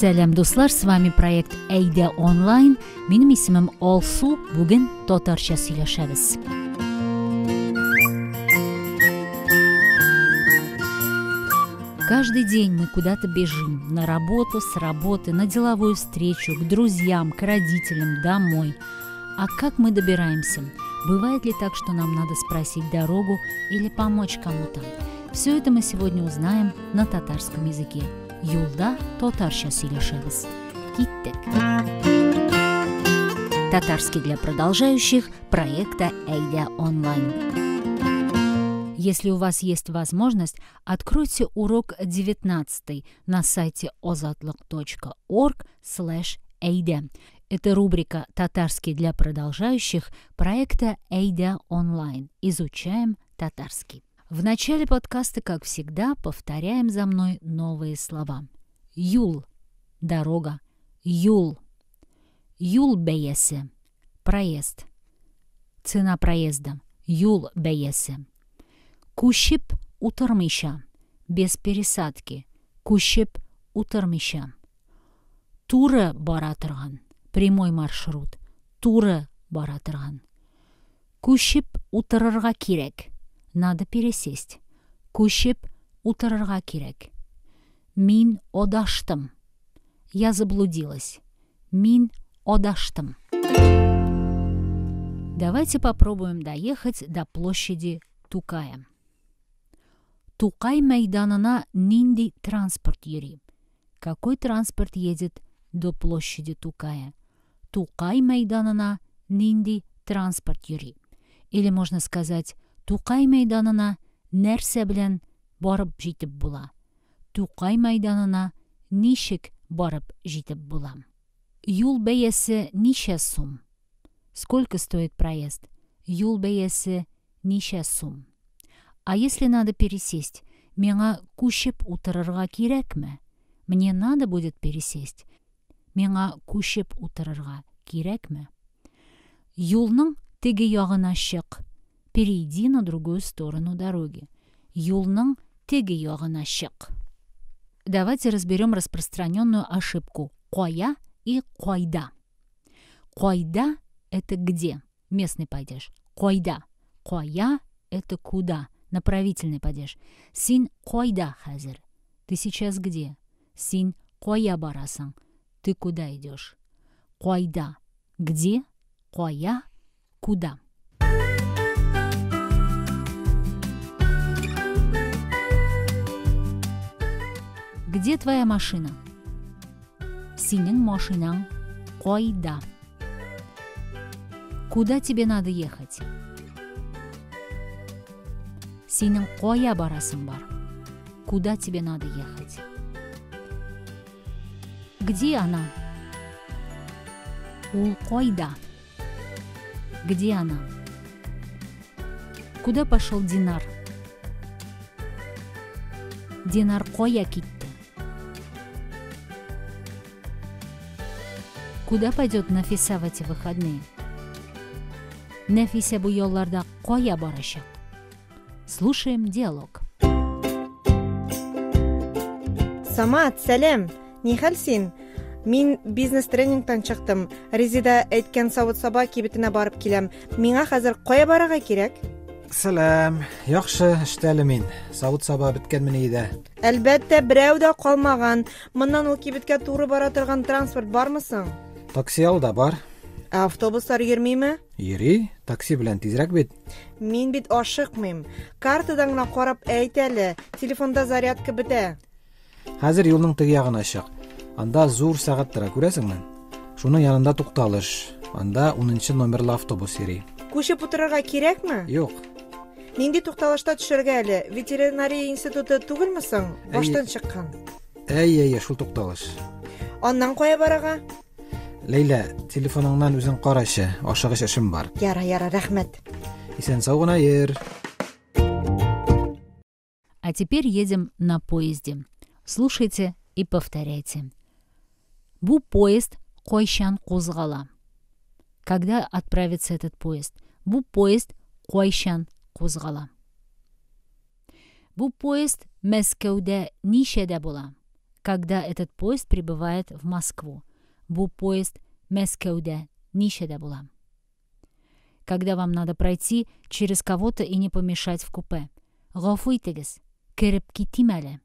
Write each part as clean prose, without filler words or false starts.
Сәлам, дуслар, с вами проект Әйдә онлайн. Минем исемем Алсу. Бүген татарча сөйләшәбез. Каждый день мы куда-то бежим. На работу, с работы, на деловую встречу, к друзьям, к родителям, домой. А как мы добираемся? Бывает ли так, что нам надо спросить дорогу или помочь кому-то? Все это мы сегодня узнаем на татарском языке. Юлда татарча сөйләшәбез. Киттек. Татарский для продолжающих проекта Әйдә онлайн. Если у вас есть возможность, откройте урок 19 на сайте ozodlik.org/eyda. Это рубрика «Татарский для продолжающих» проекта Әйдә онлайн. Изучаем татарский. В начале подкаста, как всегда, повторяем за мной новые слова. Юл – дорога. Юл. Юл бәясе – проезд. Цена проезда. Юл бәясе. Күчеп утырмыйча – без пересадки. Күчеп утырмыйча. Туры бара торган – прямой маршрут. Туры бара торган. Күчеп утырырга кирәк. Надо пересесть. Күчеп утырырга кирәк. Мин адаштым. Я заблудилась. Мин адаштым. Давайте попробуем доехать до площади Тукая. Тукай мәйданына нинди транспорт йөри? Какой транспорт едет до площади Тукая? Тукай мәйданына нинди транспорт йөри? Или можно сказать, Тукай мәйданына нәрсә белән барып җитеп була? Тукай мәйданына ничек барып җитеп була? Юл бәясе ничә сум? Сколько стоит проезд? Юл бәясе ничә сум? А если надо пересесть? Миңа күчеп утырырга кирәкме? Мне надо будет пересесть? Миңа күчеп утырырга кирәкме? Юлның теге ягына чык. Перейди на другую сторону дороги. Юлның теге ягына чык. Давайте разберем распространенную ошибку «кая» и «кайда». «Кайда» – это где? Местный падеж. «Кайда». «Кая» – это куда? Направительный падеж. Син кайда хәзер? Ты сейчас где? Син кая барасың? Ты куда идешь? Кайда? Где? Кая? Куда? Где твоя машина? Синең машинаң кайда? Куда тебе надо ехать? Синең кая барасың бар? Куда тебе надо ехать? Где она? Ул кайда? Где она? Куда пошел Динар? Динар кая китте? Куда пойдет Нафиса в эти выходные? Нәфисә бу ялларда кая барачак? Слушаем диалог. Самат, сәлам! Нихәл син? Мин бизнес-тренингтан чыктым. Резида әйткән савыт-саба кибетенә барып киләм. Миңа хәзер кая барырга кирәк? Сәлам. Яхшы, эштә әле мин. Савыт-саба беткәнмени өйдә? Әлбәттә, берәү дә калмаган. Моннан ул кибеткә туры бара торган транспорт бармы соң? Такси алда бар. Ә автобуслар йөрмиме? Йөри, такси белән тизрәк бит. Мин бит ашыкмыйм. Картадан гына карап әйт әле, телефонда зарядка бетә. Хәзер юлның теге ягына чык. Анда зур сәгать тора, күрәсеңме? Шуның янында тукталыш. Анда 10 номерлы автобус йөри. Күчеп утырырга кирәкме? Юк. Нинди тукталышта төшәргә әле? Ветеринария институты түгелме соң? Баштан чыккан. Әй, әй, шул тукталыш. Аннан кая барырга? Ләйлә, телефоныңнан үзең карачы, ашыгыч эшем бар. Яра, яра, рәхмәт. Исән-сау гына йөр. А теперь едем на поезде. Слушайте и повторяйте. Бу поезд кайчан кузгала? Когда отправится этот поезд? Бу поезд кайчан кузгала? Бу поезд Мәскәүдә ничәдә була? Когда этот поезд прибывает в Москву? Бу поезд Мәскәүдә ничәдә була? Когда вам надо пройти через кого-то и не помешать в купе? Гафу итегез, кереп китим әле.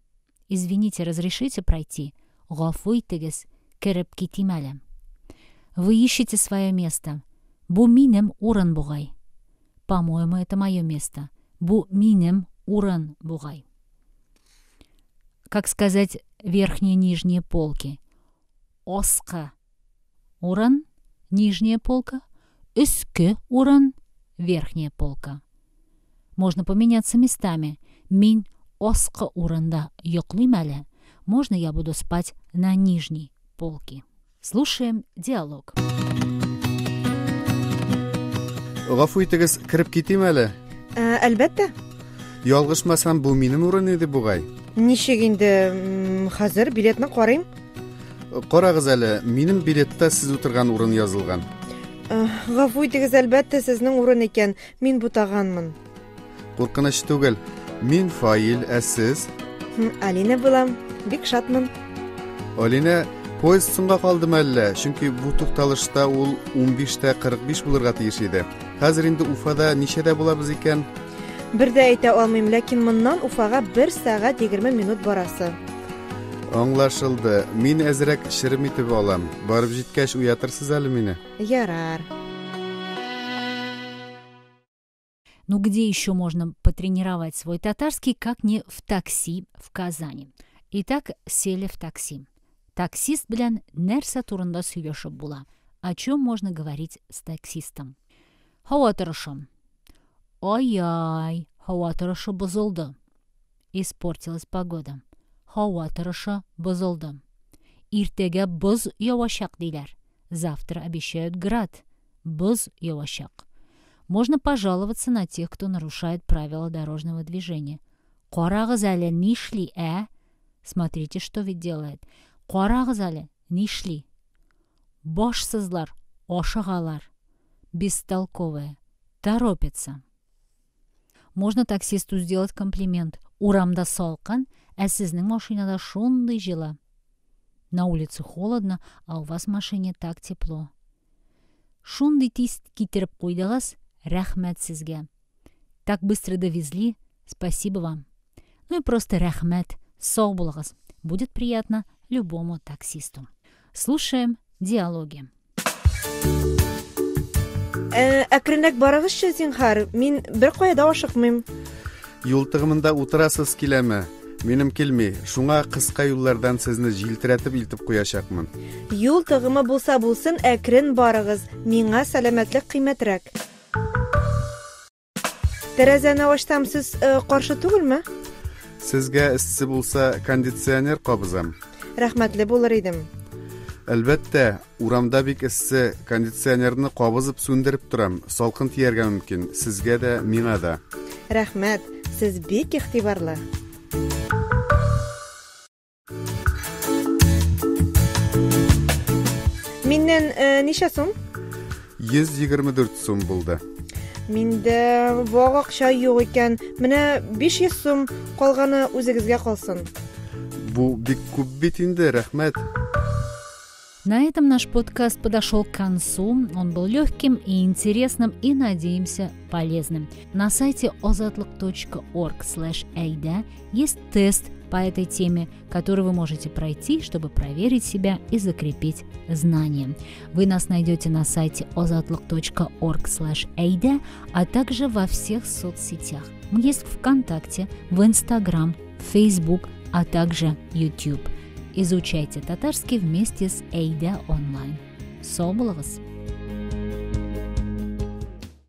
Извините, разрешите пройти? Гафу итегез, кереп китим әле. Вы ищете свое место. Бу минем урын бугай. По-моему, это мое место. Бу минем урын бугай. Как сказать верхние и нижние полки? Аскы урын, нижняя полка, өске урын, верхняя полка. Можно поменяться местами. Мин аскы урында йоклыйм әле. Можно я буду спать на нижней полке? Слушаем диалог. Гафу итегез, кереп китим әле. Әлбәттә. Ялгышмасам, бу минем урын иде бугай. Ничек инде? Хәзер билетны карыйм. Карагыз әле, минем билетта сез утырган урын язылган. Гафу итегез, әлбәттә, сезнең урын икән. Мин бутаганмын. Куркыныч түгел. Мин Фаил, ә сез? Алинә булам. Бик шатмын. Алинә, поезд соңга калдымы әллә? Чөнки бу тукталышта ул 15:45 булырга тиеш иде. Хәзер инде Уфада ничәдә булабыз икән? Бер дә әйтә алмыйм, ләкин моннан Уфага 1 сәгать 20 минут барасы. Аңлашылды. Мин әзрәк черем итеп алам. Барып җиткәч уятырсыз әле мине. Ярар. Ну где еще можно потренировать свой татарский, как не в такси в Казани? Итак, сели в такси. Таксист белән нәрсә турында сөйләшеп була? О чем можно говорить с таксистом? Һава торышы. Ай-яй, һава торышы бозылды. Испортилась погода. Һава торышы бозылды. Иртәгә боз явачак диләр. Завтра обещают град. Боз явачак. Можно пожаловаться на тех, кто нарушает правила дорожного движения. Карагыз әле, нишли, ә? Смотрите, что ведь делает. Карагыз әле, нишли? Башсызлар, ашыгалар. Бестолковые, торопятся. Можно таксисту сделать комплимент. Урамда салкын, ә сезнең машинада шундый җылы. На улице холодно, а у вас в машине так тепло. Шундый тиз китереп куйдыгыз, рәхмәт сезгә. Так быстро довезли, спасибо вам. Ну и просто рәхмәт, сау булыгыз. Будет приятно любому таксисту. Слушаем диалоги. Әкренрәк барыгызчы, зинһар, мин беркая да ашыкмыйм. Юл тыгымында утырасыз киләме? Минем килми, шуңа кыска юллардан сезне җилтерәтеп илтеп куячакмын. Юл тыгымы булса булсын, әкрен барыгыз. Миңа сәламәтлек кыйммәтрәк. Тәрәзәне ачсам, сез каршы түгелме? Сезгә эссе булса, кондиционер кабызам. Рәхмәтле булыр идем. Әлбәттә, урамда бик эссе, кондиционерны кабызып сүндереп торам. Салкын тияргә мөмкин, сезгә дә, миңа да. Рәхмәт, сез бик игътибарлы. Миннән ничә сум? 124 сум булды. Миндә вак акча юк икән. Менә 500 сум, калганы үзегезгә калсын. Бу бик күп бит инде, рәхмәт. На этом наш подкаст подошел к концу. Он был легким и интересным, и, надеемся, полезным. На сайте ozodlik.org/ayda есть тест по этой теме, который вы можете пройти, чтобы проверить себя и закрепить знания. Вы нас найдете на сайте ozodlik.org/ayda, а также во всех соцсетях. Мы есть ВКонтакте, в Инстаграм, Фейсбук, а также YouTube. Изучайте татарский вместе с Әйдә Онлайн. Сау булыгыз!